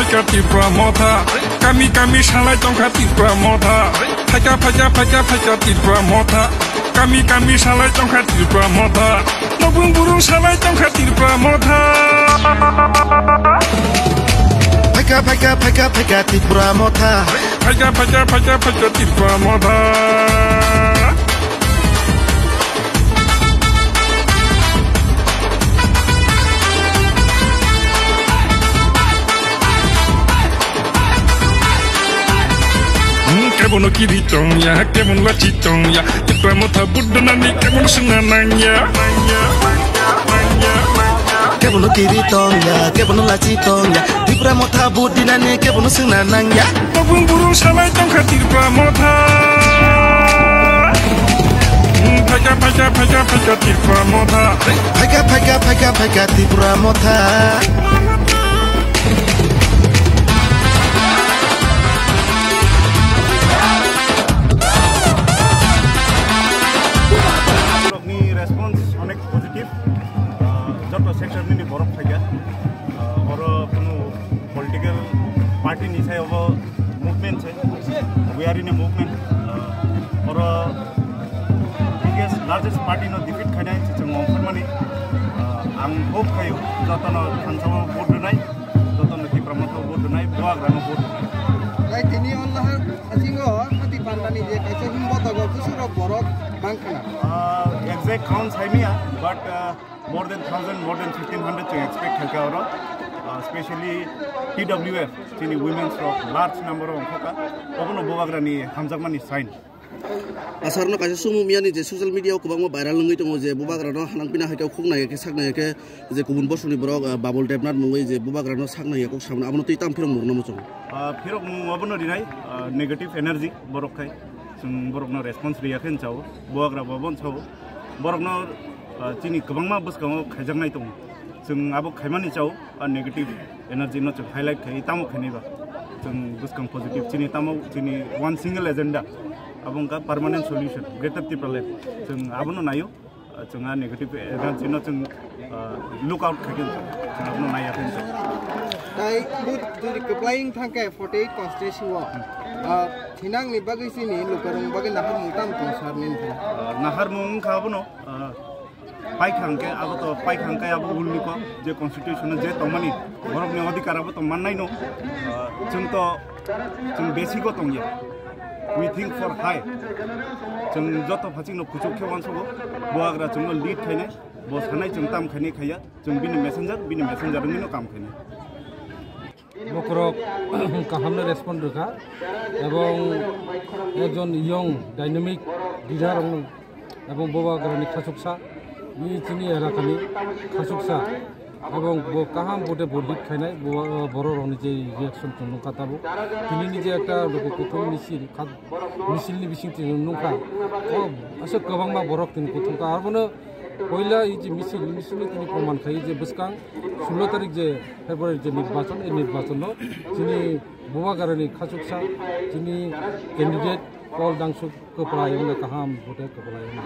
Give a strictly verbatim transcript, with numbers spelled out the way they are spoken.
Ka Tipra Motha, kami kami salai tongkha Tipra Motha. Phaika, phaika, phaika, phaika Tipra Motha, kami kami salai tongkha Tipra Motha. Nokbung burung salai tongkha Tipra Motha. Phaika, phaika, phaika, phaika Tipra Motha. Phaika, phaika, phaika, phaika Tipra Motha. Hmm, kebono kiri tongya, kebono lachi tongya, Tipra Motha budonani kebono sungna nangya. Kebono kiri tongya, kebono lachi tongya, Tipra Motha budinani kebono sungna nangya. Nokbung burung salai tongkha Tipra Motha. Hmm, phaika, phaika, phaika, phaika Tipra Motha. Phaika, phaika, phaika, phaika Tipra Motha. Borokni response onek positive, ah, joto sector nini borok phaikha. Ah, oro kunu political party ni sayo bo movement se, we are in a movement. Ah, oro biggest, largest party no defeat khainai se chwng ongkhormani. Ah, ang hope khayo jotono thansa o vote rwnai, jotono Tipra Motha o vote rwnai, Bubagra no vote rwnai. Tai tini o lahar hasingo hati pandani je kaisa himbotogo bwswk rok borok bangkhana. Ah, exact count saimaya, but, ah, more than thousand, more than fifteen hundred chwng expect khaikha oro. Ah, specially T W F, chini women's rok large number o ongkhokha. Obono Bubagrani hamjakmani sign. Asarno kaisa sumung miyani je social media o kwbangma viral wngwi tongo je Bubagrano hanang pina hai khe khuk nai khe sak nai khe je kubun bosongni borok, ah, Babul Debnath mungwi je Bubagrano sak nai khe kok samano abono twi tam phirok mung rwna muchungo. Ah, phirok mung obono rinai, ah, negative energy borok khai. Chwng borokno response riya khe chao, Bubagra bo bon chao. Borokno, ah, chini kwbangma bwskango khaijaknai tongo. Chwng abo khaimani chao, ah, negative energy no chwng highlight khai tamo khainai ba. Chwng bwskang positive chini tamo chini one single agenda. Abo wngkha permanent solution, Greater Tipraland. Chwng abono naio. Ah, chwng a negative energy no chwng, ah, look out khaikhe chwng abono naiya khe. Tai but jodi kwplai wng thangkhe forty eight constituency o, ah, thinangni bagwi chini lukurokni bagwi naharmung tamo tong sir nini thani? Ah, naharmung wngkha abono, ah, paikha hwnkhe abo to paikha hwnkhe abo ulni kok je constitution o je tongmani borokni odhikar abo to mannai no, ah, chwng to Chwng basic o tongya. We think for high. Chwng joto phachikno kuchuk khe uansugo. Bubagra chwngno lead khainai. Bo sanai chwng tam khainai khaiya. Chwng bini messenger, bini messenger wngwino kam khainai. Bokhorok kahamno respond rwkha. Ebong ekjon young dynamic leader wng Ebong Bubagrani khachuksa, ni chini elakani khachuksa, ebong bo kaham vote bo lead khainai, bo, borok rokni je reaction tong nukha tabuk. Tini ni je ekta loko kuthum misil, kha-, misil ni bising tini nukha. O, aswk kwbangma borok tini kuthum kha. Abono poila i je misil, misil ni tini proman khai je bwskang sullo tarik je February je nirbachon, e nirbachon no chini Bubagrani khachuksa, chini candidate Paul Dangsuk kwplai wngna kaham vote kwplai wngna.